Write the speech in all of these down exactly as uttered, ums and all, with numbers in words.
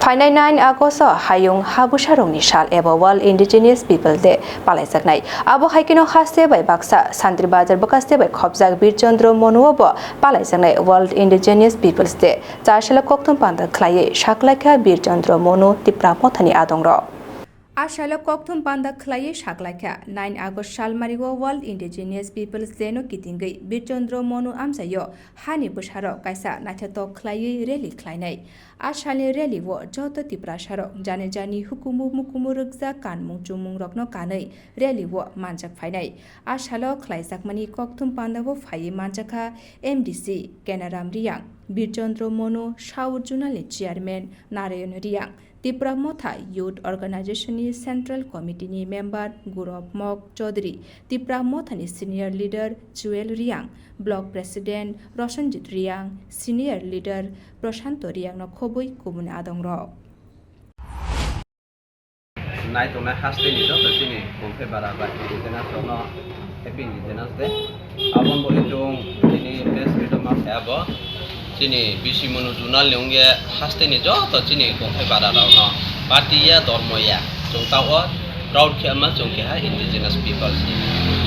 Phainai nine August o hayung habwsarokni sal eba World Indigenous People Day palaijaknai. Abo hai kheno haste bai baksa Santri Bazar bwkhaste bai khopjak Bir Chandra Monu o bo palaijaknai World Indigenous Peoples Day. Chasalo kokthum panda khlaiwi saklaikha Bir Chandra Monu Tipra Mothani adongrok. A salo kokthum panda khlaiwi saklaikha, nine August salmario World Indigenous Peoples Day no kitingwi Bir Chandra Monu amchaio hani bwsarok kaisa naithotok khlaiwi rally khlainai. A salni rally o joto Tiprasarok jani jani hukumu mukumu rwkjak kanmung chumung rokno kanwi rally o manjak phainai. A salo khlaijakmani kokthum pandao phaiwi manjakha M D C Kenaram Riyang, Bir Chandra Monu South Zonal ni Chairman Narayan Riyang, Tipra Motha Youth Organization ni Central Committee ni member Gurop Mok Chaudhary, Tipra Motha ni Senior Leader Jewel Riyang, Block President Roshanjit Riyang, Senior Leader Prashanto Riyang no khobwi kubuni adongrok. Naitongnai haste ni joto chini kongthai bara bai indigenous rokno Happy Indigenous Day. Aboni bagwi chwng tini press meet o ma khe abo chini bisi munu zonal ni wngya haste ni joto chini kongthai bara rokno party ya dormo ya chwng ta o proud khe ma chwng keha indigenous peoples.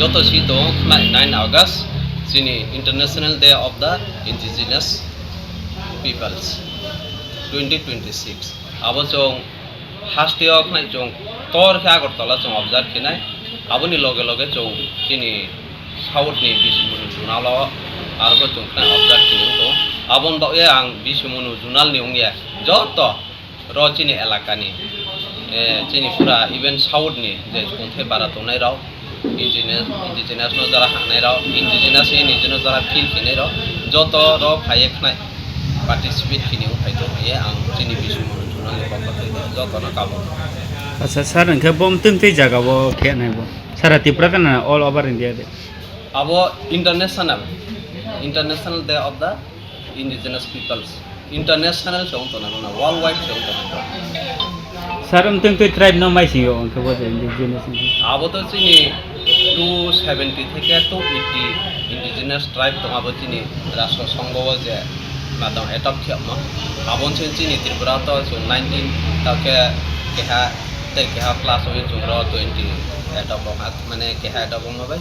Joto si tongo khna nine August chini International Day of the Indigenous Peoples twenty twenty-six. Abo chwng haste o khnai chwng tor khe Agartala chwng observe khinai. Aboni loge loge chwng chini south ni bisi munu zonal o arbo chwng khnai observe khinai wngkho. Aboni bagwi ang bisi munu zonal ni wngya joto ro chini elaka ni, eh, chini pura even south ni je kongthai bara tongnai rok, indigenous, indigenous no jara hangnai rok, indigenous ni nijino jara feel khinai rok, joto ro phaiye khnai participate khini wng phai tong ye ang chini bisi munu zonal ni pokho thai joto no kabo. Acha sir, hwnkhe bo twi twi jaga o khe nai bo? Sara Tripura kana all over India de? Abo international, International Day of the Indigenous Peoples. International se wng tongna, worldwide se wng tongna. Sir, wng tong twi tribe no mai sing yo, wng khe bo je indigenous ni. Abo to chini two seventy theke two eighty indigenous tribe tong abo chini rashtra songho o je matang adopt khe mo. Abo se chini Tripura to chwng nineteen ta khe keha tei keha plus o chwng ro twenty adopt wng ha, mane keha adopt wng ma bai.